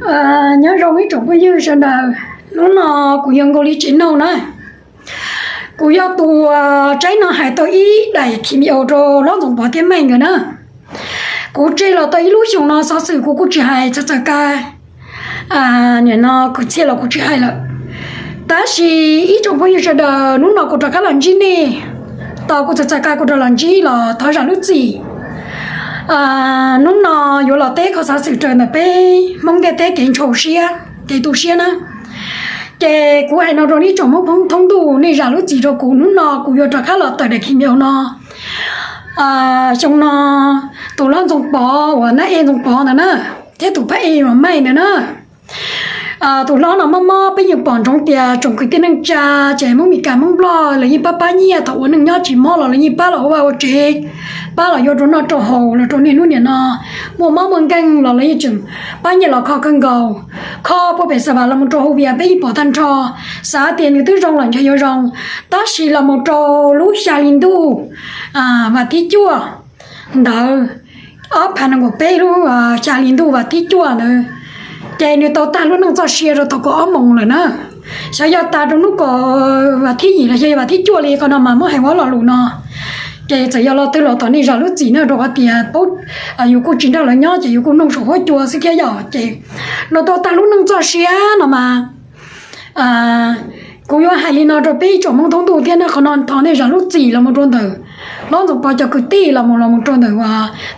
Nyob zoo ib tsoom phooj ywg sawv daws, hnub no kuv yuav nkaus li tsev no na. Kuv yog tus tsaib no hais tau ib daim khi mi au rau Hlob Ntxoov Pov thiab Meej nkawd na. Kuv tseg los tau ib lub xyoo no xov xwm kuv kuj tsis hais txhawv txhawv ka, nim no kwv txhiaj los kuv tsis hais lawm. Tab sis ib tsoom phooj ywg sawv daws, hnub no kuv rov qab los ntsib nej, tos kuv txhawv txhawv ka kuv rov los ntsib los thov zam lub txim. Hnub no yuav los teb qhov xov xwm raws ntawm peb Hmoob ntiaj teb kev ntshau siab, kev tu siab na. Ces kuv hais no rau nej tsoom Hmoob thoob ntuj, nej zam lub txim rau kuv, hnub no kuv yuav rov qab los tawm daim khi mi au no. Xyoo no tus Hlob Ntxoov Pov uas nab e Ntxoov Pov ntawd na, thiab tus phab e uas Meej ntawd na. Tus hlob no mob mob, peb yeej pom ntsoov tias tsoom kwv tij neej tsa ces Hmoob Mes Kas Hmoob Nplog lawv yeej pab pab nyiaj, thaum ua neej nyob tsis mob los lawv yeej pab los ua vaj ua tsev, pab los yuav rau noj rau haus los rau niaj hnub niam no muaj mob muaj nkeeg los lawv yeej tseem pab nyiaj los kho kawg nkaus. Kho puag pem Xa Vam los mus rau Hauv Vias peb yeej pom tag nrho, xav tias nws twb zoo los ntshe yuav zoo, tab sis los mus rau lub xya hli ntuj vas thib cuaj ntawd, ob phav nees nkaum peb lub xya hli ntuj vas thib cuaj ntawd, ces nws tau tag lub neej txoj sia rau thaum kaum ob moos lawm na. Xyov yog tas rau hnub kaum vas thib yim los xyov yog vas thib cuaj li, qhov no mas muab hais ua lo lus no. Ces txawm yog lo twg los thov nej zam lub txim na, rau qhov tias paub yus kuj tsis nrog lawv nyob ces yus kuj mloog saum huab cua xwb thiab yom. Ces nws tau tag lub neej txoj sia no mas kuv yuav hais li no rau peb ib tsoom Hmoob thoob ntuj thiab na, qhov no thov nej zam lub txim los mus rau ntawm Hlob Ntxoov Pov cov kwv tij los mus, los mus rau ntawm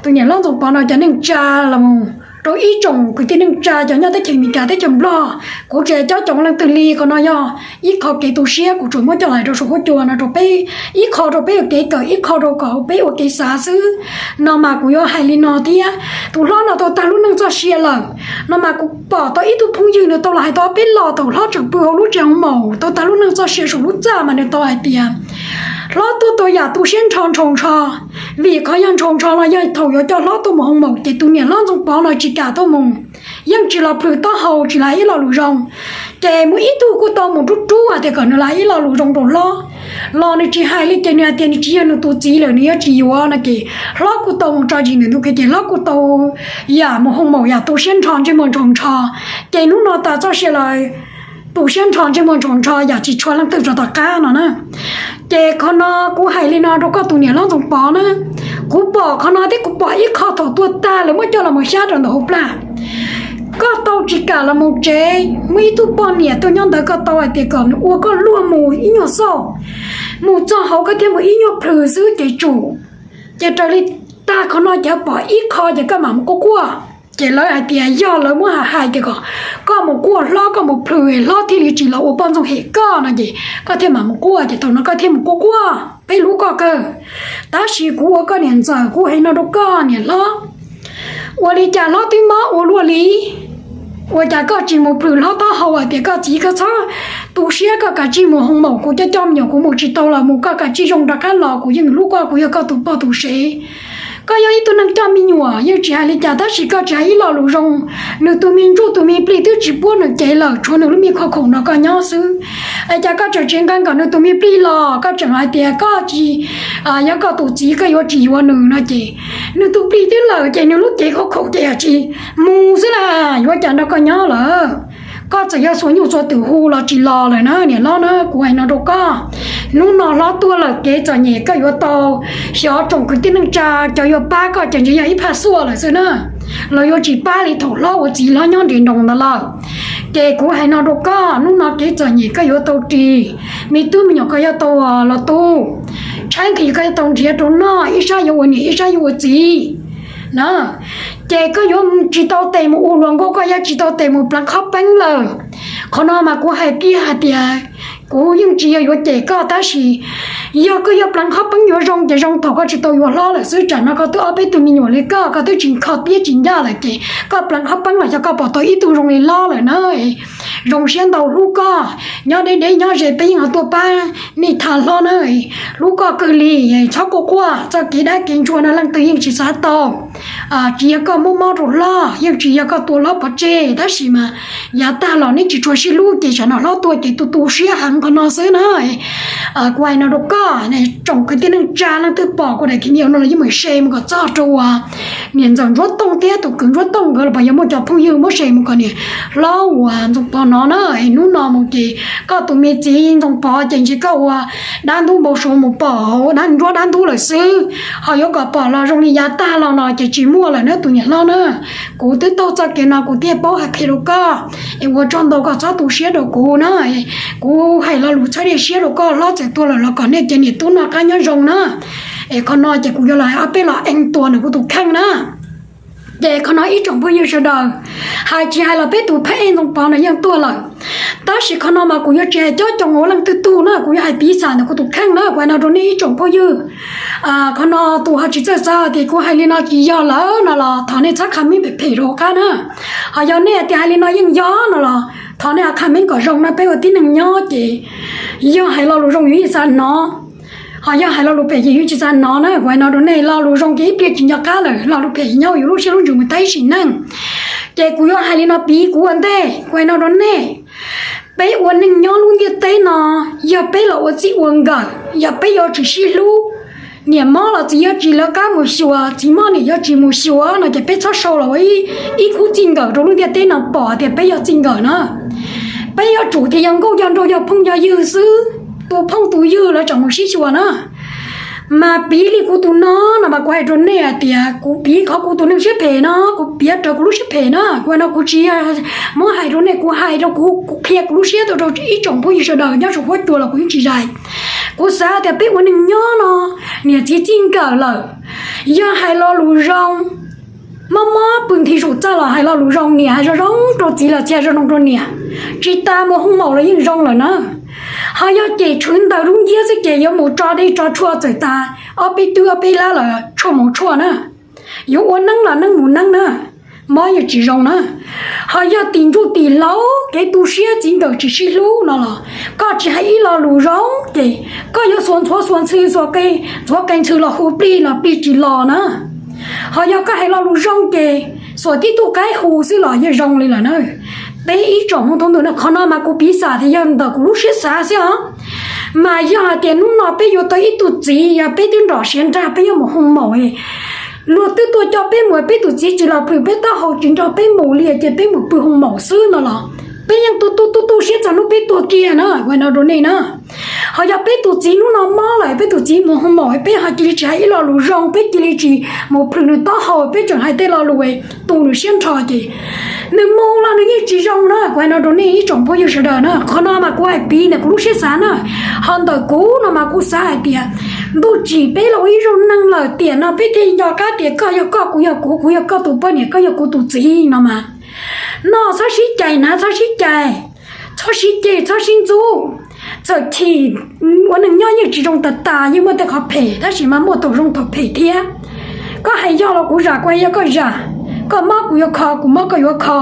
tus niam Hlob Ntxoov Pov no cov neej tsa, los mus rau ib tsoom kwv tij neej tsa cov nyob teb chaws Amelikas teb chaws Nplog. Kuv tsis hais cov coob leej twg li, qhov no yog ib qho kev tu siab kuv tsuas muab coj los hais rau saum huab cua no rau peb, ib qho rau peb ua kev kawm, ib qho rau kom peb ua kev xav xwb. No mas kuv yuav hais li no thiab, tus hlob no tau tag lub neej txoj sia lawm no mas kuv pom tau ib tug phooj ywg nws tau los hais tau peb los thaum hlob tseem pw hauv lub tsev hoos maum tau tag lub neej txoj sia saum lub txaj mas nws tau hais tias hlob tuaj tau yam tu siab nrho ntshaus ntsho, vim qhov yog ntshaus ntsho los yog thaum yuav coj hlob tuaj mus hoos maum ces tus niam Hlob Ntxoov Pov no tsis kam tuaj mus, yeej tsis los plhws taub hau, tsis hais ib lo lus zoo. Ces muaj ib tug kuj tau mus rub rub hais tias kom nws hais ib lo lus zoo rau hlob, los nws tsis hais li ces nws hais tias nws tsis yog nws tus txiv lawm, nws yuav tsis yuav no ces hlob kuj tau mus tso zis ntawm ntug kev ces hlob kuj tau yam mus hoos maum yam tu siab nrho ntsej muag ntshaus ntsho. Ces hnub no tas txoj sia lawm, tu siab nrho ntsej muag ntshaus ntsho yam tsis tshua leej twg rau tom qab no na. Ces qhov no kuv hais li no rau koj tus niam Hlob Ntxoov Pov na, kuv pom qhov no thiab kuv pom ib qho thaum tuag tag lawv muab coj los mus xyab rau ntawm hauv plag. Koj tau tsis kam los mus tsev, muaj ib tug poj niam tuaj nyob ntawd, koj tau hais tias kom nws ua koj luag mus ib nyuag xauj, mus txog hauv koj thiaj mus ib nyuag plhws xwb ces tsum. Ces raws li tag qhov no ces pom ib qho ces koj mam mus quaj quaj. Ces lawv hais tias yog lawv muab hais hais tias kom koj mus quaj hlob, koj mus plhws hlob thiaj li tsis los ua poj ntxoog hem koj no ces koj thiaj mam mus quaj, ces thaum no koj thiaj mus quaj quaj, peb hlub koj kawg. Tab sis kuv ua koj niam ntxawm kuv hais no rau koj niam hlob, ua li cas hlob twb mob ua luaj li, ua cas koj tsis mus plhws hlob taub hau hais tias koj txiv koj txhob tu siab, koj kav tsij mus hoos maum, kuv coj coj me nyuam kuv mus tsis tau los mus, koj kav tsij zoo rov qab los, kuv yeej hlub koj, kuv yog koj tus pog tus sev. Koj yog ib tug neeg coj me nyuam yeej tsis hais li cas, tab sis koj tsis hais ib lo lus zoo, nws tus me ntsuj tus me plig twb tsis puab nws cev lawm, tshuav nws lub me khoom khoom no koj nyob xwb. Es cas koj tseem tsis nqa kom nws tus me plig los, koj tseem hais tias koj tsis, yog koj tus txiv koj yuav tsis yuav nws no ces nws tus plig twb lawm ces nws lub cev khoom khoom ces yog tsis mus xwb las, yuav cas nrog koj nyob lawm. Koj txawm yog xuas nyuj txua twm hu los tsis los lawm na niam hlob na, kuv hais no rau koj. Hnub no hlob tuag lawm kev txom nyem koj yuav tau, xyov tsoom kwv tij neej tsa cov yuav pab koj ces ntshe yog ib phaj xuaj lawm xwb na. Los yuav tsis pab li thaum hlob ua txiv hlob nyob nres nroos ntawd lawm. Ces kuv hais no rau koj, hnub no kev txom nyem koj yuav tau ris, me tub me nyuam koj yuav tau los tu, tshaib nqhis koj yuav tau nrhiav rau noj, ib sab yuav ua niam ib sab yuav ua txiv na. Ces koj yuav tsis tau tes mus ua hluas nkauj, koj yuav tsis tau tes mus pleev qhov peeb lawm. Qhov no mas kuv hais kiag hais tias kuv yeej tsis yog yuav cem koj, tab sis yog koj yuav pleev qhov peeb yuav zoo ces zoo thaum koj tsis tau yuav hlob lawm xwb. Tsam no koj twb ob peb tug me nyuam li koj, koj twb tsis nkho tiab tsis ncaj lawm ces koj pleev qhov peeb los xyov koj pom tau ib tug zoo li hlob lawm na. zoo siab ntau hlub koj, nyob deb deb nyob ze peb yeej ho tuaj pab nej tham hlob na. Hlub koj kawg li, txhob quaj quaj, txoj kev dab kev ntsuag no leej twg yeej tsis xav tau. Tsis yog koj muab mob rau hlob, yeej tsis yog koj tua hlob pov tseg, tab sis mas yav tag los neb tsis tshua sib hlub ces tsam no hlob tuag ces tu tu siab heev qhov no xwb na. Kuv hais no rau koj, tsoom kwv tij neej tsa leej twg pom kuv daim video no los yeej meem share mus kom txog rau uas niam ntxawm Ntsuab Tooj thiab tus kwv Ntsuab Tooj nkawd los puas yog muaj cov phooj ywg muab share mus kom niam hlob uas Ntxoov Pov no na. Hnub no mus ces koj tus me txiv Ntxoov Pov ces ntshe koj ua dab ntub npau suav mus pom hauv dab nruab dab ntub lawm xwb. Ho yuav kom pom los zoo li yav tag los no ces tsis muaj lawm na tus niam hlob na. Kuv twb taug txoj kev no kuv thiaj paub hais qhia rau koj, es ua tsaug ntau koj txhob tu siab rau kuv na. Kuv hais lo lus txhawb siab rau koj, hlob txawm tuag lawm los kom nej cov niam tub noj qab nyob zoo na. Es qhov no ces kuv yuav los hais ob peb lo eev tuas nws kuv tus kheej na. Ces qhov no ib tsoom phooj ywg sawv daws, hais tsis hais los peb tus phab ej Ntxoov Pov no yeej tuag lawm. Tab sis qhov no mas kuv yuav tsis hais cob coos ua leej twg tug na, kuv yuav hais piv xam ntawm kuv tus kheej na, kuv hais no rau nej ib tsoom phooj ywg. Qhov no tus ho tsis txawj xav tias kuv hais li no tsis yog lawm no los thov nej txhob comment phem phem rau hauv qab na. Ho yog nej hais tias hais li no yeej yog no los thov nej comment kom zoo na, peb ua tib neeg nyob ces yog hais lo lus zoo yus yeej xav hnov, ho yog hais lo lus phem ces yus tsis xav hnov na. Kuv hais no rau nej, lo lus zoo ces ib pliag tsis nco qab lawm, lo lus phem nyob yus lub siab lub ntsws mus tag ib sim neej. Ces kuv yuav hais li no piv kuv ua ntej, kuv hais no rau nej. Peb ua neej nyob lub ntiaj teb no, yog peb los ua txij ua nkawm, yog peb yuav tsis sib hlub, niam mob los txiv yuav tsis lawv qab mus xyuas, txiv mob niam yuav tsis mus xyuas no ces peb txhob sau los ua ib khub txij nkawm rau lub ntiaj teb no pom tias peb yog txij nkawm na. Peb yuav tsum tias yog nkauj yog nraug yog phooj yog ywg xwb, tus phooj tus ywg lawv tseem mus sib xyuas na. Mas piv li kuv tus no no mas kuv hais rau nej hais tias kuv piv qhov kuv tus neeg siab phem no, kuv piav raws kuv lub siab phem na. Kuv no kuv tsis yog muab hais rau nej, kuv hais rau kuv, kuv qhia kuv lub siab tuaj rau ib tsoom phooj ywg sawv daws nyob saum huab cua los kuv yeej tsis zais. Kuv xav tias peb ua neeg nyob no, niam txiv txij nkawm lawm, yog hais lo lus zoo, mob mob pw nthi saum txaj los hais lo lus zoo, niam hais zoo zoo rau txiv los txiv hais zoo zoo rau niam, tsis tas mus hoo maum los yeej zoo lawm na. Ho yog cem tshwv ntawm lub nciab xwb ces yuav mus tso dej tso tshuaj txawm tas ob peb twb ob peb lab los tshuaj mus tshuaj na. Yuav ua neeb los neeb mus neeb na, mob yeej tsis zoo na. Ho yog tim ntsuj tim hlaub kev tu siab txiv nkawm tsis sib hlub no los koj tsis hais ib lo lus zoo ces koj yuav xuas ntxhuav xuas ntxhw xuas qe, ntxhuav qe ntxhw los hu plig los plig tsis los na. Ho yog koj hais lo lus zoo ces xuas tib tug qaib hu xwb los yeej zoo li lawm na. Peb ib tsoom Hmoob thoob ntuj na, qhov no mas kuv piv xam tias yog ntawm kuv lub siab xav xwb os. Mas yog hais tias hnub no peb yuav tau ib tug txiv, yog peb twb nrom siav nrag peb yuav mus hoo maum, luag twb tuaj coj peb mus, peb tus txiv tsis los plhws peb taub hau tsis nrog peb mus li ces peb mus pw hoo maum xwb no los peb yeej tu tu tu tu siab txog hnub peb tuag kiag na, kuv hais no rau nej na. Ho yog peb tus txiv hnub no mob lawm, peb tus txiv mus hoo maum, peb ho cia li tsis hais ib lo lus zoo, peb cia li tsis mus plhws nws taub hau, peb tseem hais tej lo lus tu nws siab nrho ces nws mus los nws yeej tsis zoo na. Kuv hais no rau nej ib tsoom phooj ywg sawv daws na, qhov no mas kuv hais piv ntawm kuv lub siab xav na. Ho ntawm kuv no mas kuv xav hais tias ntuj tsim peb los ua ib zaug neeg lawm, tiam no peb thiaj nco qab tias koj yog koj, kuv yog kuv, kuv yog koj tus poj niam, koj yog kuv tus txiv no mas noj txhob sib cais, hnav txhob sib cais, txhob sib ceg txhob sib ntxub. Txawm chim ua neeg nyob yeej tsis zoo tas tas, yeej muaj tej qhov phem tab sis mas muaj thaum zoo thaum phem thiab. Koj hais yog los kuv zam, kuv hais yog koj zam. Koj mob kuv yuav kho, kuv mob koj yuav kho.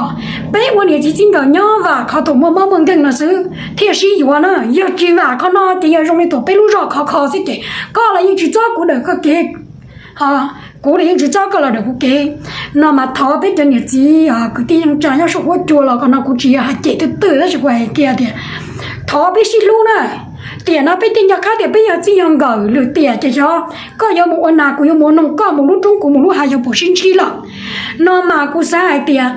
Peb ua niam txiv txij nkawm nyob vam qhov thaum muaj mob muaj nkeeg no xwb thiaj sib yuav na. Yog tsis vam qhov no ces yog zoo li thaum peb lub zog khov kho xwb ces koj los yeej tsis txob kuv dawm koj kev, ho kuv los yeej tsis txob koj los dawm kuv kev. No mas thov peb cov niam txiv kwv tij neej tsa nyob saum huab cua los, qhov no kuv tsis yog hais cem twg twg tab sis kuv hais kiag tias thov peb sib hlub na. Tiam no peb thiaj nco qab tias peb yog txij yog nkawm, lwm tiam ces xyov koj yuav mus ua nas kuv yuav mus ua noog, koj mus lub roob kuv mus lub hav yog puas sib ntsib lawm. No mas kuv xav hais tias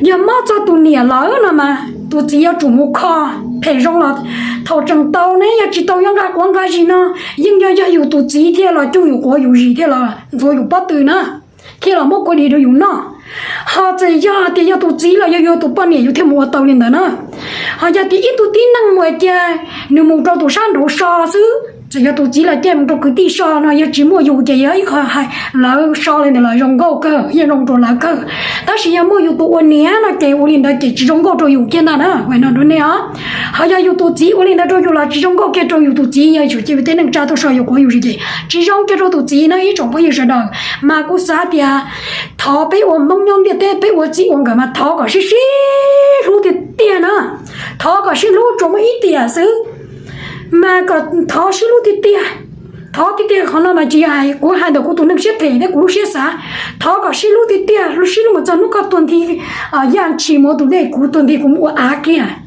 yog mob txog tus niam lawm no mas tus txiv yuav tsum mus kho, phem zoo los thaum tseem tau ne, yog tsis tau yuav nqa quav nqa zis no yeej yog yog yus tus txiv thiaj los coj yus quav yus zis thiaj los ntxuav yus pob tw na, thiaj los muab kua dis rau yus noj. Ho txawm yog tias yog tus txiv los yog yus tus poj niam yus thiaj mus ua tau li ntawd na. Ho yog tias ib tug tib neeg mus cia nws mus rau tus sab nraud so xwb, txawm yog tus txiv los cia mus rau kwv tij so no yog tsis muaj yus ces yog ib qho hais lawv so li ntawd los zoo nkauj kawg, yeej zoo rau lawv kawg. Tab sis yog muaj yus tus ua niam no ces ua li ntawd ces tsis zoo nkauj rau yus kiag ntag na, kuv hais no rau nej os. Ho yog yus tus txiv ua li ntawd rau yus los tsis zoo nkauj kiag rau yus tus txiv, yog yus cia yus tej neej tsa tuaj so yus quav yus zis ces tsis zoo kiag rau tus txiv na ib tsoom phooj ywg sawv daws. Mas kuv xav tias thov peb ua Hmoob nyob ntiaj teb peb ua txij ua nkawm mas thov kom sib sib hlub tiag tiag Thov kom sib hlub tsuas muaj ib tiam xwb, mas kom thov sib hlub tiag tiag. Thov tiag tiag, qhov no mas tsis yog hais kuv hais ntawm kuv tus neeg siab phem thiab kuv lub siab xav. Thov kom sib hlub tiag tiag, sib hlub mus txog hnub koj tuag nthi, yaj ntshis mus ua tus dej, kuv tuag nthi kuv mus ua av kiag.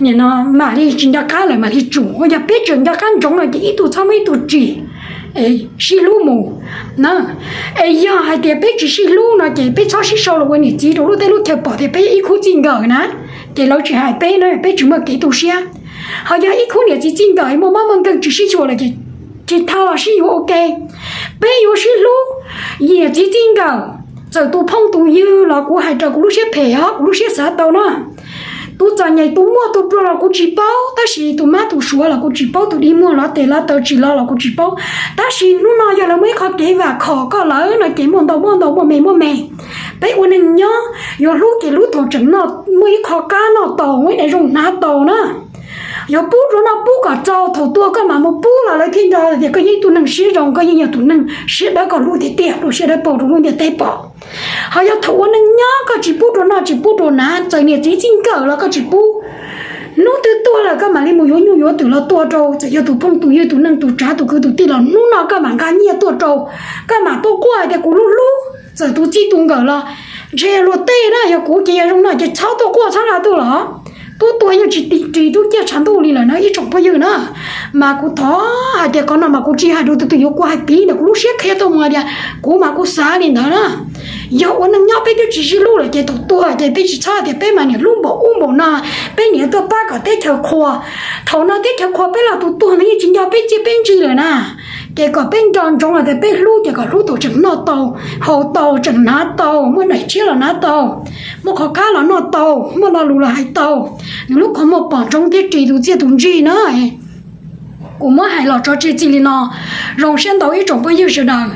Nim no mam li tsis nco qab lawm mam li tsum, yog peb tseem nco qab ntsoov no ces ib tug txhob muab ib tug tsim, sib hlub mus na. Es yog hais tias peb tsis sib hlub no ces peb txhob sib sau los ua niam txiv rau lub teb lub chaw pom tias peb ib khub txij nkawm na, ces lawv tsis hais peb na, peb tsis muaj kev tu siab. Ho yog ib khub niam txiv txij nkawm muaj mob muaj nkeeg tsis sib yuav lawm ces tsis tau los sib yuav ua ke. Peb yuav sib hlub, niam txiv txij nkawm, txawm tus phooj tus ywg los kuv hais raws kuv lub siab phem os, kuv lub siab xav tau na. Tus txom nyem tus muaj tus pluag los kuv tsis paub, tab sis tus mab tus suav los kuv tsis paub, tus dig muag los tes los taw tsis los los kuv tsis paub. Tab sis hnub no yog lawv muaj ib qho kev vam khom koj lawm no ces muaj ntau muaj ntau, muaj me muaj me. Peb ua neeg nyob yuav hlub ces hlub thaum tseem noj, muaj ib qho qab noj tau, muaj ib daim zoo hnav tau na. Yuav pub rau noj pub kom tsau, thaum tuag koj mam mus pub los lawv thiaj nco tias koj yeej ib tug neeg siab zoo, koj yeej yog tus neeg siab dawb, koj hlub tiag tiag, hlub siab dawb paug rau lub ntiaj teb pom. Ho yog thaum ua neeg nyob koj tsis pub rau noj tsis pub rau hnav, txawm niam txiv txij nkawm los koj tsis pub, hnub twg tuag lawm koj mam li mus yuav nyuj yuav twm los tua rau, txawm yog tus phooj tus ywg tus neej tus tsav tus kwv tus tij los hnub no koj mam nqa nyiaj tuaj rau, koj mam tuaj quaj hais tias kuv hlub hlub txawm tus txij tus nkawm los ntshe luag tej na, yog kuv ces yog zoo no ces txhob tuaj quaj txhob nqa tuaj los. Tub tuag yeej tsis ris tub ciaj tshav ntuj li lawm na ib tsoom phooj ywg na. Mas kuv thov hais tias qhov no mas kuv tsis hais rau tus twg, yuav kuv hais piv ntawm kuv lub siab qhia tuaj mus tias kuv mas kuv xav li ntawd na. Yog ua neej nyob peb twb tsis sib hlub lawm ces thaum tuag ces peb tsis txhob tias peb mas niam hlub npaum ub npaum no, peb niam tuaj pab kom teb chaws qhuas. Thaum no teb chaws qhuas peb los tus tuag no yeej tsis nco peb txiaj peb ntsig lawm na. Ces kom peb nco ntsoov hais tias peb hlub ces kom hlub thaum tseem noj tau, haus tau, tseem hnav tau, muaj daim tshiab los hnav tau, muaj qhov qab los noj tau, muaj lo lus los hais tau. Nws lub qhov muag pom ntsoov thiab ris tus txiaj tus ntsig na. Kuv muab hais los tso tseg txij li no, zoo siab ntau ib tsoom phooj ywg sawv daws.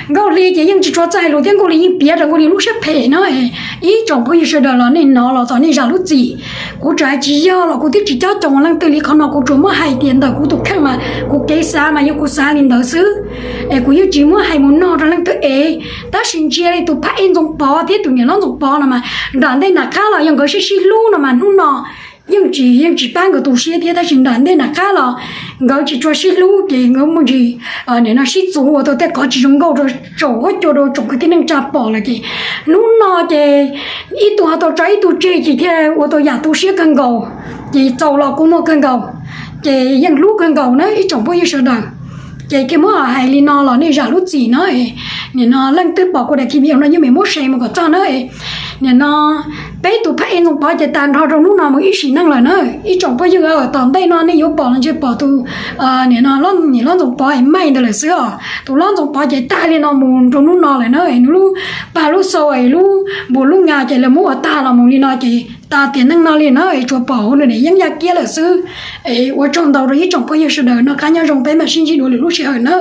Nkauj Hli ces yeej tsis tshua txawj hais lus thiab, Nkauj Hli yeej piav rau Nkauj Hli lub siab phem na. Ib tsoom phooj ywg sawv daws los nej hnov los thov nej zam lub txim. Kuv tseem hais tsis yog los kuv twb tsis cob coo leej twg li, qhov no kuv tsuas muab hais tias ntawm kuv tus kheej mas kuv kev xav mas yog kuv xav li ntawd xwb. Es kuv yeej tsis muab hais mus nog rau leej twg es, tab sis ntsia li tus phab ej Ntxoov Pov thiab tus niam hlob Ntxoov Pov no mas nram ntej nram qab los yog nkawd sib sib hlub no mas hnub no yeej tsis yeej tsis pab nkawd tu siab thiab, tab sis nram ntej nram qab los nkawd tsis tshua sib hlub ces nkawd muaj ntsis nim no sib txuv ua tau tej qhov tsis zoo nkauj rau tsoom huab cua rau tsoom kwv tij neej tsa pom lawm ces hnub no ces ib tug ho tau tso ib tug tseg ces thiaj ua tau yam tu siab kawg nkaus, ces txaus los kua muag kawg nkaus, ces yeej hlub kawg nkaus na ib tsoom phooj ywg sawv daws. Ces thiaj muab hais li no los nej zam lub txim na. Nim no leej twg pom kuv daim video no yeej meem muab share mus kom txog na. Nim no peb tus phab ej Ntxoov Pov ces tag nrho rau hnub no mus ib sim neej lawm na. Ib tsoom phooj ywg, tom ntej no nej yuav pom los ntshe pom tus nim no niam hlob Ntxoov Pov es maij ntawd lawm xwb os. Tus hlob Ntxoov Pov ces tag li no mus rau hnub no lawm na. Nws lub pag lub xau es lub npus lub nga ces lawv muab ua tag los mus li no ces tas tiam neej no li na, es tsuas pom hauv nws daim yeeb yaj kiab lawm xwb. Es ua tsaug ntau rau ib tsoom phooj ywg sawv daws, noj qab nyob zoo, peb mam sib ntsib dua lwm lub sij hawm na.